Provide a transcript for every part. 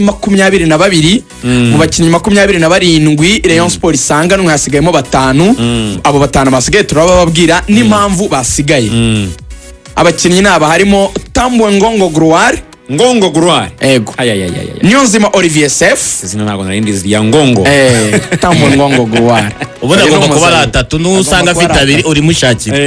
22. Mu bakinnyi 27 Rayon Sport isanganwe, hasigayemo batanu. Abo batanu basigaye turabababwira n'impamvu basigaye. Abakinnyi ni aba: harimo Tambwe Ngongo Gloire. Ngongo Gloire. Ego. Ayayayaya. Niyonzima Olivier Sef. Izina ntabwo nari ndizi rya Ngongo. Tambwe Ngongo Gloire. Ubundi Uyu ni agomba kuba ari umuzamu. atatu, n'usanga Agomba kuba afite ari abiri atatu. urimushakira.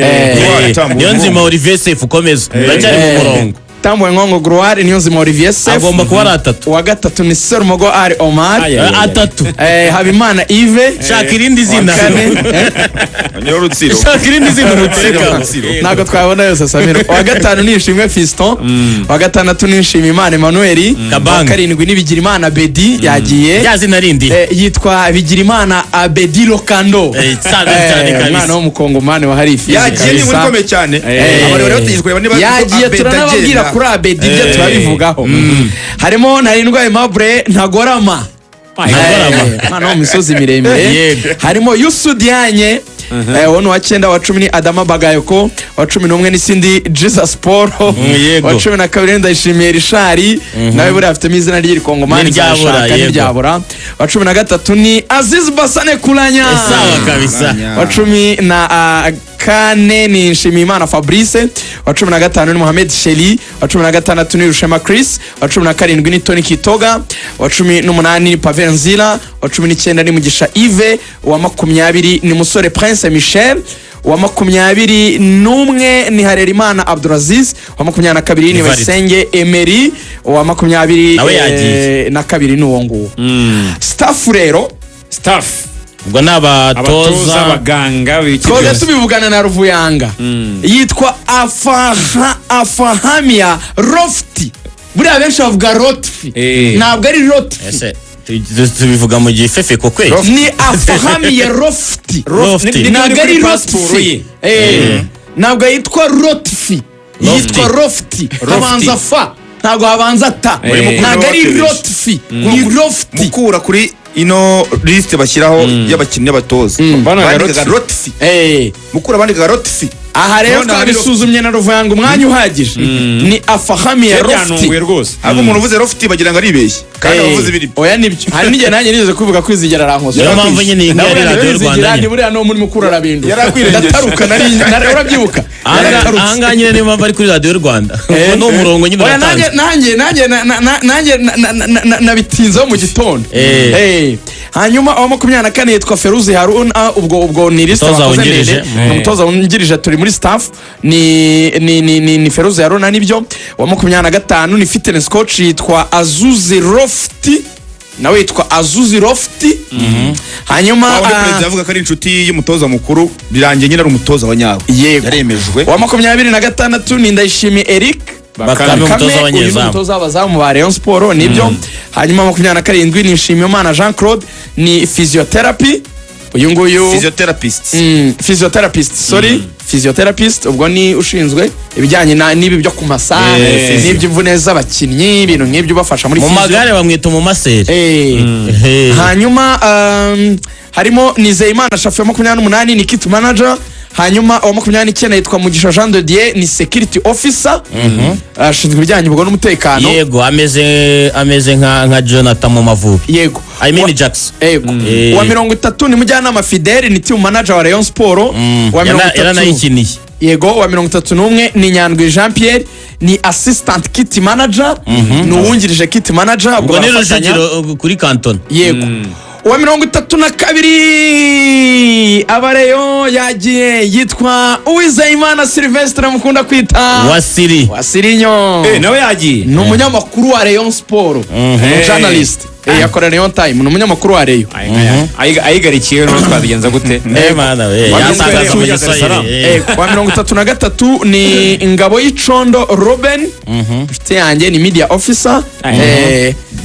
Tambo Niyo nzima Ngongo. Olivier Sefu, ukomeza, uracyari mu murongo. Tambwe Ngongo Gloire, Niyonzima Olivier Sef. Agomba kuba ari atatu. Uwa gatatu ni Serumogo Ali Omar. Ay, ay, ay. Atatu. Habimana Yves. Shaka irindi zina. Wa kane. Rutsiro. Shaka irindi zina umutereka. Rutsiro. Ntabwo twabona yose, Samiro. Uwa gatanu ni Ishimwe Fiston, uwa gatandatu ni Nshimiyimana Emmanuel, Kabanga. uwa karindwi ni Bigirimana Bedi yagiye. Ya zina rindi. Yitwa Bigirimana Abedi Lokando. Sabe cyane kabisa. Umwana w'umukongomani wa harifi. Yagiye, ni inkuru ikomeye cyane. Abantu bari bategereje kureba niba Yagiye. Abedi Turanababwira agenda. kuri Abedi, ibyo turabivugaho. Harimo Ntarindwa Aimable Ntagorama. Ntagorama. Umwana wo mu misozi miremire. Yego. Harimo Youssou Diagne, uwo ni uwa cyenda. Wa 10 ni Adama Bagayoko, wa 11 ni Sindi Jesus Paul, wa 12 ni Ndayishimiye Richard, nawe buriya afitemo izina ry'irikongomani. Ntiryabura, nzashaka. yego. Ntiryabura. Wa 13 ni Aziz Basane Kulanya. Sawa kabisa. Wa 14 ni Nshimiyimana Fabrice, wa 15 ni Mohamed Sheli, wa 16 ni Rushema Chris, wa 17 ni Tony Kitoga, wa 18 ni Pavel Nzira, wa 19 ni Mugisha Yves, wa 20 ni Musore Prince Michel, wa 21 ni Harerimana Abdulaziz, wa 22 ni Ni Valid. Bayisenge Emery, wa makumyabiri Nawe yagiye. Na kabiri ni uwo nguwo. Staff rero. Staff. Ubwo ni abatoza, abatoza. Abaganga, ibiki Twaza byose. tubivugana na Ruvuyanga, yitwa Afahamia Rofti. Buriya benshi bavuga Rotfi. Ntabwo ari Rotfi. Ese tubivuga mu gifefeko kweli? Ni Afahamia Rofti. Rofti. Ntabwo ari Kuri pasiporo Rotfi. ye. Ntabwo yitwa Rotfi, Rofti. yitwa Rofti. Habanza fa, ntabwo habanza ta. Ntabwo ari Rotfi, ni Rofti. Mukura kuri ino lisite bashyiraho y'abakinnyi n'abatoza Banaga bandikaga Rotfi. Rotfi. Mukura bandikaga Rotfi. Aha rero None hari twabisuzumye na Ruvuyanga umwanya uhagije, ni Afahamiya Rofti. Byantunguye rwose. Ahubwo umuntu uvuze Rofti bagira ngo aribeshye, kandi abavuze ibiri. Oya, nibyo. Hari n'igihe nanjye nigeze kuvuga Kwizigira arankosora. Niyo mpamvu nyine iyi ngiyi ari Radiyo Rwanda ni nyine. Buriya no muri Mukura arabindura. Yarakwirengeje. Ndataruka, urabyibuka? Yaratarutse. Ahangaha nyine niyo mpamvu ari kuri Radiyo Rwanda, ubwo ni umurongo nyine Oya, nanjye uratanzwe. nanjye nabitinzeho mu gitondo. Hanyuma uwa 24 yitwa Feruzi Haruna. Ubwo ni lisite Umutoza bakoze wungirije. ndende. Ni umutoza wungirije, turi muri staff, ni Feruzi Haruna, nibyo. Uwa 25 ni fitness coach, yitwa Azuzi Rofti, nawe yitwa Azuzi Rofti. Hanyuma Aho perezida avuga ko ari inshuti y'umutoza mukuru, birangiye nyine ari umutoza wa nyawe. Yego. Yaremejwe. Uwa 26 ni Ndayishimiye Eric Bakame, Bakame, umutoza uyu ni w'abanyezamu. umutoza w'abazamu ba Rayon Sport, nibyo. Hanyuma 27 ni Nshimiyimana Jean Claude, ni physiotherapy uyu nguyu. Physiotherapist. Physiotherapist, sorry, physiotherapist. Ubwo ni ushinzwe ibijyanye n'ibi byo ku masaha n'iby'imvune z'abakinnyi, ibintu nk'ibyo, ubafasha muri Mu physio. magare bamwita umumaseri. Hanyuma harimo Nizeyimana Shafi wa 28, ni kit manager. Hanyuma uwa 29 yitwa Mugisha Jean de Dieu, ni security officer, ashinzwe ibijyanye ubwo n'umutekano. Yego, ameze nka Jonathan mu Mavubi. Yego. I mean Jackson. Yego. Uwa 30 ni Mujyanama Fidele, ni team manager wa Rayon Sport. Uwa 30, Yaranayikiniye. Yego. Uwa 31 ni Nyandwi Jean Pierre, ni assistant kit manager, ni uwungirije kit manager, ubwo Ubwo ni barafatanya. Rujugiro kuri Kantona. Yego. Uwa 32, abareyo yagiye, yitwa Uwizeyimana Sylvestre mukunda kwita Wasiri. Wasirinyo. Nawe yagiye. Ni umunyamakuru wa Rayon Sport, journalist. Yakora Rayon Time, ni umunyamakuru wa Rayon. Ayigarikiye noneho twabigenza gute? Mana we, yatangaza mu Giswahili. Wa 33 ni Ingabo y'Icondo Robin, inshuti yanjye, ni media officer.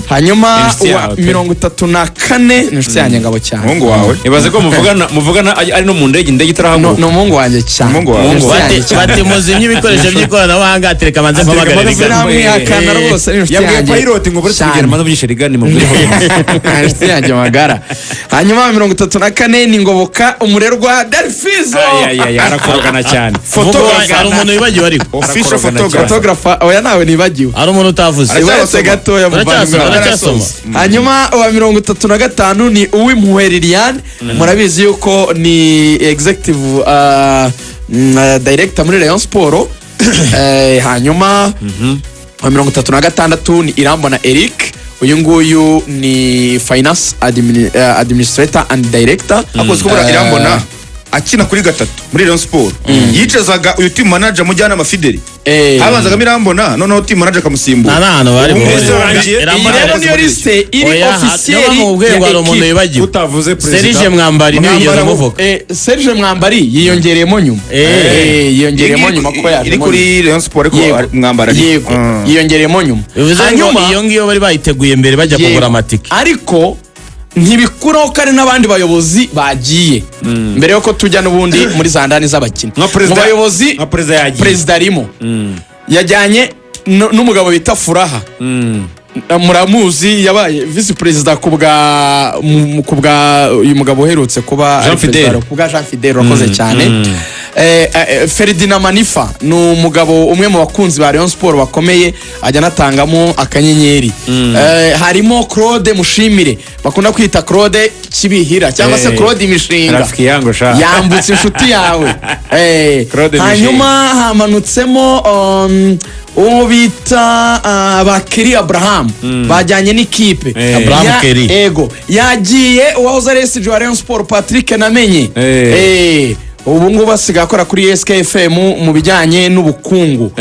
Hanyuma Inshuti uwa yawe pe. 34 ni inshuti yanjye Ngabo cyane. Umuhungu wawe. Ibaze ko muvugana ari no mu ndege, indege No, itarahaguruka. ni umuhungu wanjye cyane. Umuhungu wawe. Ni inshuti yanjye cyane. Bati muzimye ibikoresho by'ikoranabuhanga, atereka abanze mpamagare Atereka Rigana. Sinamwihakana rwose, ni inshuti Yabwiye yanjye pilot ngo buretse cyane. kugenda maze mvugishe Rigani mubwire. Inshuti yanjye magara. Hanyuma 34 ni Ngoboka Umurerwa Delfizo. Ay, arakorogana cyane. Vuga, hari umuntu wibagiwe ariko. Official Arakorogana photographer. Photographer. Oya, nawe nibagiwe. Hari umuntu utavuze. Aracyabasoma. Uretse gatoya, muvandimwe Uracyasoma, wanjye. Uracyasoma. Hanyuma uwa 35 ni Uwimpuhwe Liliane. Murabizi yuko ni executive director muri Rayon Sport. Hanyuma uwa 36 ni Irambona Eric. Uyu nguyu ni finance administrator and director. Akoze ko buriya Irambona akina kuri gatatu muri Rayon Sport, yicazaga uyu team manager Mujyanama Fideli. Habanzagamo Irambona, noneho team manager akamusimbura. Nta n'ahantu bari Ubu buhurire. ngubu birangiye. Iyi Irambona rero niyo liste iri Oya, officiel niyo bamubwiye ngo ya hari umuntu equipe. wibagiwe. Utavuze perezida. Serge Mwambari ntiwigeze Mwambari umuvuga. Serge Mwambari yiyongereyemo nyuma. Yiyongereyemo nyuma kuko yaje Iri kuri Rayon Sport, ariko Yego. Mwambara ari Yego, yiyongereyemo nyuma. Bivuze ngo Hanyuma iyo ngiyo bari bayiteguye mbere bajya Yego. kugura amatike. Ariko ntibikuraho ko hari n'abandi bayobozi bagiye mbere yuko tujya n'ubundi muri za ndani z'abakinnyi. Nka perezida. Mu bayobozi, Nka perezida yagiye. Perezida arimo, yajyanye n'umugabo bita Furaha. Muramuzi, yabaye visi perezida ku bwa uyu mugabo uherutse kuba Jean ari perezida, Fidel. ku bwa Jean Fidel wakoze cyane. Ferdinand Manifa ni umugabo umwe mu bakunzi ba Rayon Sport bakomeye, ajya anatangamo akanyenyeri. Harimo Claude Mushimire bakunda kwita Claude Kibihira cyangwa se Claude Imishinga. Rafiki yangu sha. Yambutse inshuti yawe. Claude. Hanyuma hamanutsemo uwo bita Bakeri Abraham, bajyanye n'ikipe. Abraham Kelly. Ego, yagiye. Uwahoze ari SG wa Rayon Sport Patrick Namenye. Ubu ngubu asigaye akora kuri SKFM mu bijyanye n'ubukungu.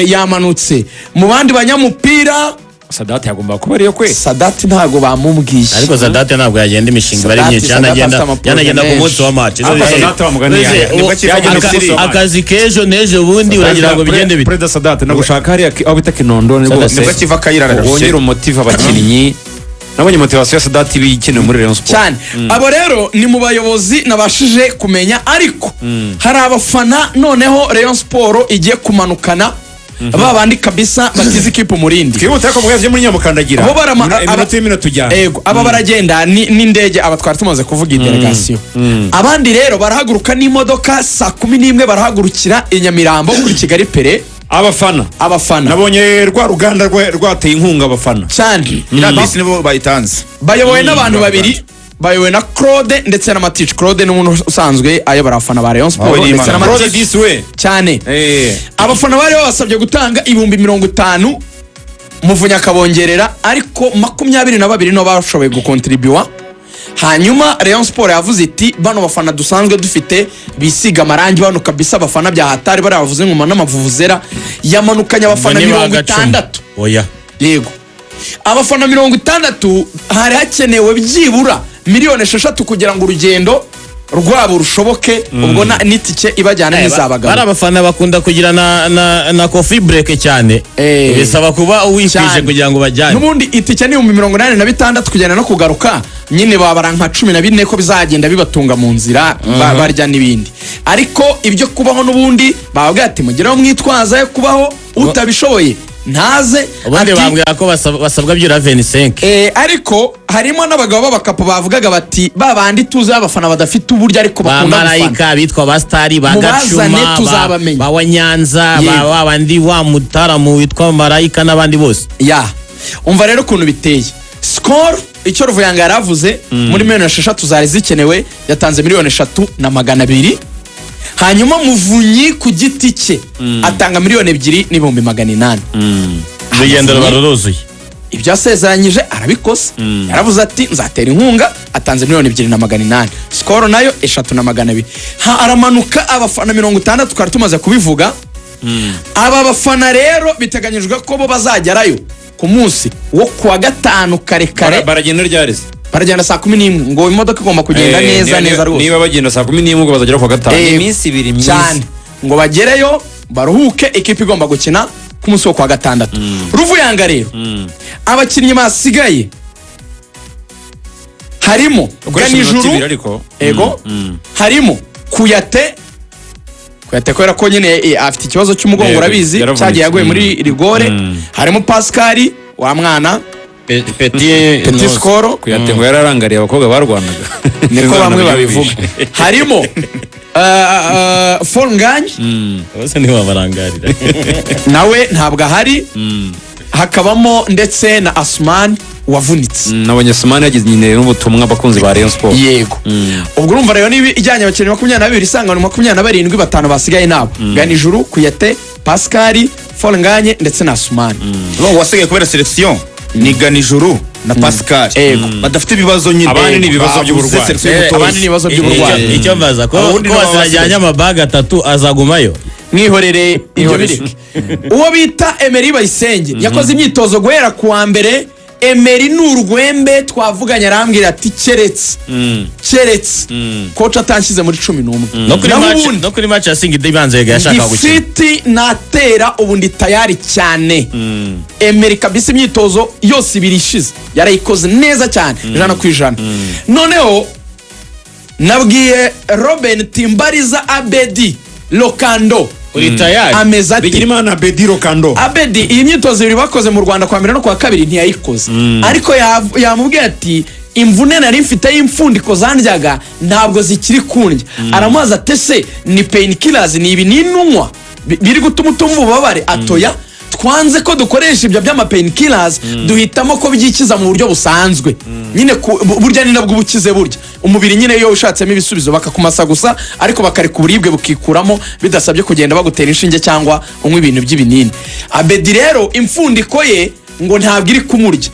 Yamanutse mu bandi banyamupira. Sadati yagomba kuba ariyo kwe. Sadati ntago bamubwiye. Ariko Sadate ntabwo yagenda, imishinga iba ari Sadati- myinshi. Sadati Yanagenda afite amaproje yanagenda ku menshi. munsi wa match. Ariko Sadate wa mugani Nibwo akiva mu Misiri. Akazi k'ejo n'ejo bundi uragira ngo bigende bite? Perezida Sadate nagushaka hariya aho bita Kinondoni rwose. Nibwo akiva Kayira ararushe. Wongere umotive abakinnyi. Nabonye motivation ya Sadati iba ikenewe muri Rayon Sport. Cyane. Abo rero ni mu bayobozi nabashije kumenya, ariko hari abafana noneho Rayon Sport igiye kumanukana, ba bandi kabisa batize ikipe umurindi. Twihute ariko mwebwe muri Nyamukandagira. Bo Iminota y'iminota tujyana. Ego, aba baragenda n'indege, aba twari tumaze kuvuga iyi delegation. Abandi rero barahaguruka n'imodoka saa 11, barahagurukira i Nyamirambo kuri Kigali Pere. Abafana. Abafana. Nabonye rwa ruganda rwateye inkunga abafana. Cyane. Iriya bisi nibo bayitanze. Bayobowe n'abantu babiri, bayobowe na Claude ndetse na Matici. Claude ni umuntu usanzwe ayobora abafana ba Rayon Sport Wawe ni ndetse na Imana. Claude Matici. disi we. Cyane. Abafana bari babasabye gutanga 50,000, Muvunyi akabongerera, ariko 22 nibo bashoboye gukontribuwa. Hanyuma Rayon Sport yavuze iti bano bafana dusanzwe dufite bisiga amarangi, bano kabisa abafana bya hatari, bariya bavuze ingoma n'amavuvuzera, yamanukanye abafana Ngo ni ba mirongo Gacuma. itandatu. Oya. Yego, abafana 60. Hari hakenewe byibura miliyoni 6 kugira ngo urugendo rwabo rushoboke, ubwo n'itike ibajyana n'izabagabo. Bari abafana bakunda kugira na coffee break cyane. Bisaba kuba uwikwije Cyane. kugira ngo bajyane. N'ubundi itike ni 86,000 kugenda no kugaruka, nyine babara nka 14 ko bizagenda bibatunga mu nzira, barya n'ibindi. Ariko ibyo kubaho n'ubundi bababwira ati mugireho mwitwaza yo kubaho, utabishoboye ntaze. Ubundi bambwira ko basabwa byura 25. Ariko harimo n'abagabo b'abakapo bavugaga bati ba bandi tuzi abafana badafite uburyo ariko Ba bakunda gufana. Marayika bitwa ba Sitari, ba Mubazane Gacuma, tuzabamenya. ba Wanyanza, ba Yego. wa bandi wa mutaramu witwa Marayika n'abandi bose. Ya, umva rero ukuntu biteye. Skol, icyo Ruvuyanga yaravuze, muri miliyoni 6 zari zikenewe yatanze miliyoni 3 na 200. Hanyuma Muvunyi ku giti cye atanga miliyoni 2 n'ibihumbi 800. Urugendo ruba ruruzuye. Ibyo yasezeranyije arabikoze, yaravuze ati nzatera inkunga, atanze miliyoni 2 na 800. Skol nayo 3 na 200. Ha, aramanuka abafana 60, twari tumaze kubivuga. Aba bafana rero biteganyijwe ko bo bazagerayo ku munsi wo kuwa gatanu kare kare. Baragenda ryari se? Baragenda saa 11, ngo imodoka igomba kugenda neza neza rwose. Niba bagenda saa 11, ubwo bazagera kuwa gatanu. Iminsi 2 myiza. Cyane, ngo bagereyo baruhuke, ikipe igomba gukina ku munsi wo kuwa gatandatu. Ruvuyanga rero, abakinnyi basigaye harimo Ukoresha iminota Ganijuru. ibiri ariko. Ego, harimo Kuyate. Kuyate kubera ko nyine afite ikibazo cy'umugongo, Yego, urabizi, yaravunitse. cyagiye yaguye muri rigore. Harimo Pascal wa mwana Petit. Petit Skoro. Kuyate ngo yararangariye abakobwa barwanaga. Niko bamwe babivuga. Harimo Fall Ngagne. Bose ntiwabarangarira. Nawe ntabwo ahari. Hakabamo ndetse na Asumani wavunitse. Nabonye Sumani yagize nyine n'ubutumwa abakunzi ba Rayon Sport. Yego, ubwo urumva rero niba ijyanye abakinnyi 22, isangano 27, batanu basigaye nabo: Ganijuru, Kuyate, Pascal, Fall Ngagne ndetse na Asumani. Uwasigaye kubera selection ni Ganijuru na Pascal. Yego. Badafite ibibazo nyine. Abandi ni ibibazo Babuze by'uburwayi. selection y'umutoza. Abandi ni ibibazo by'uburwayi. Icyo mbaza ko Abundi ko nabo wazirajyanye amabaga atatu azagumayo? Mwihorere ibyo. Mwihorere. Bireke. Uwo bita Emery Bayisenge yakoze imyitozo guhera ku wa mbere. Emery ni urwembe, twavuganye arambwira ati keretse coach atanshyize muri 11. No kuri Naho match ubundi no kuri match ya Singida ibanza yashakaga gukina. Ifiti natera, ubu ndi tayari cyane. Emery kabisa imyitozo yose ibiri ishize yarayikoze neza cyane, 100%. Noneho nabwiye Robin Timbariza, Abedi Lokando Uri tayari? ameze ati Bigirimana Abedi Rokando. Abedi iyi myitozo ibiri bakoze mu Rwanda, kwa mbere no kwa kabiri, ntiyayikoze, ariko yamubwiye ati imvune nari mfite y'imfundiko zandyaga ntabwo zikiri kundya. Aramubaza ati ese ni painkillers, ni ibinini unywa biri gutuma utumva ububabare? Atoya, twanze ko dukoresha ibyo by'ama painkillers, duhitamo ko byikiza mu buryo busanzwe nyine. Burya ni nabwo ubukize, burya umubiri nyine iyo ushatsemo ibisubizo bakakumasa gusa, ariko bakareka uburibwe bukikuramo bidasabye kugenda bagutera inshinge cyangwa unywa ibintu by'ibinini. Abedi rero imfundiko ye ngo ntabwo iri kumurya.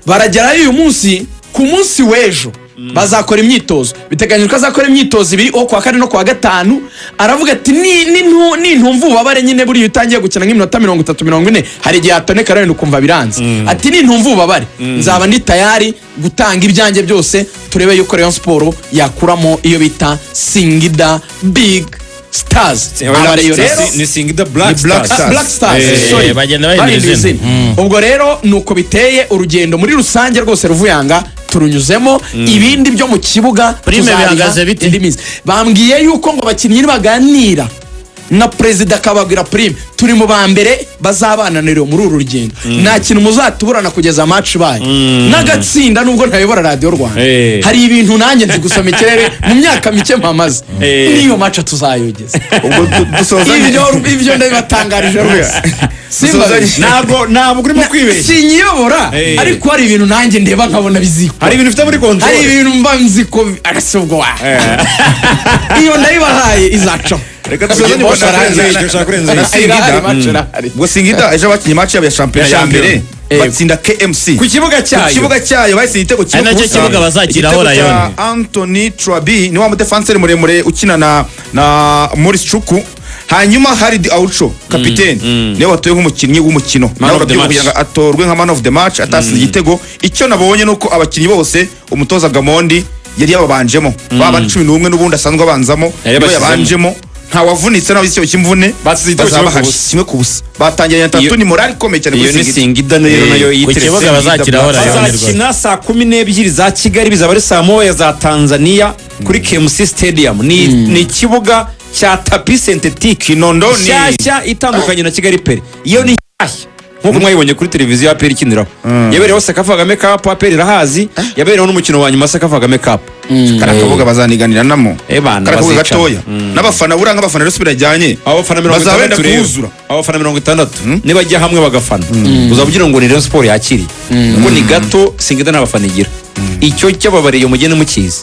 Baragerayo uyu munsi, ku munsi w'ejo bazakora imyitozo. Biteganyijwe ko azakora imyitozo ibiri, uwo kuwa kane no kuwa gatanu. Aravuga ati nintumva ububabare nyine, buriya utangiye gukina nk'iminota 30, 40, hari igihe hatoneka wenda ukumva biranze. Ati nintumva ububabare nzaba ndi tayari gutanga ibyanjye byose, turebe yuko Rayon Sport yakuramo iyo bita Singida Big Stars. Aba Rayon rero Ni Singida Black Ni Black Stars. Stars. Black Stars, sorry. Bagenda bahindura Bahindura izina. izina. Ubwo rero nuko biteye urugendo muri rusange rwose. Ruvuyanga turunyuzemo, ibindi byo mu kibuga Prime tuzabiha bihagaze bite? indi minsi. Bambwiye yuko ngo abakinnyi nibaganira na perezida akababwira prime, turi mu ba mbere bazabananira muri uru rugendo, nta kintu muzatuburana kugeza match ibaye n'agatsinda. Nubwo ntayobora Radiyo Rwanda, hari ibintu nanjye nzi gusoma ikirere mu myaka mike mpamaze. N'iyo match tuzayogeza. Ubwo dusozanye. Ibyo ndabibatangarije rwose. Simba Dusozanye. Ntabwo urimo kwibeshya. Sinyiyobora, ariko hari ibintu nanjye ndeba nkabona bizikora. Hari ibintu ufite muri control. Hari ibintu mba nzi ko arese ubwo wa iyo ndayibahaye izacamo. Reka dusozanye. Ushaka Ushaka kurenza kurenza icyo, ushaka kurenza na icyo. Singida. Irahari, match irahari. Ubwo Singida ejo bakinnye match yabo ya shampiyona Ya ya mbere, shampiyona. batsinda KMC Ku kibuga cyayo. Ku kibuga cyayo bahise igitego kimwe Ari ku nacyo busa. kibuga bazakiraho Igitego cya Rayon. Anthony Trabi, ni wa mudefanseri muremure ukina na Maurice Chuku. Hanyuma Halid Aucho kapiteni niwe watowe nk'umukinnyi w'umukino. Man Nawe of the urabyumva, match. kugira ngo atorwe nka man of the match atasize igitego. Icyo nabonye ni uko abakinnyi bose umutoza Gamondi yari yababanjemo, baba 11 n'ubundi asanzwe abanzamo Yari nibo yabashyizemo. yabanjemo, nta wavunitse, nta wagize ikibazo cy'imvune. Batsinze igitego Bazaba kimwe ku bahari. busa. 1-0 batangiranye atatu. Iyo- Ni morale ikomeye cyane Iyo kuri ni Singida. Singida rero nayo Ku yiteretse. kibuga bazakiraho Rayon rwose. Bazakina saa 12 za Kigali, bizaba ari saa 1 za Tanzania, kuri KMC Stadium. Ni ikibuga cya tapis synthétique Kinondo ni nshyashya, itandukanye na Kigali Pele. Iyo ni nshyashya nk'uko mwayibonye kuri televiziyo. APR ikiniraho, yabereyeho CECAFA Kagame Cup, APR irahazi, yabereyeho n'umukino wa nyuma CECAFA Kagame Cup. Kariya kabuga bazaniganiranamo. Eh bana, Kariya kabuga bazicana. gatoya n'abafana, buriya nk'abafana rero birajyanye Abafana mirongo bazaba itandatu benda rero, kuwuzura. abafana 60 nibajya hamwe bagafana, uzaba ugira ngo ni Rayon Sport yakiriye, kuko ni gato. Singida nta bafana igira. Icyo cy'ababariye mugende mukizi.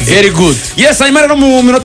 Very good. Yes, hanyuma rero mu minota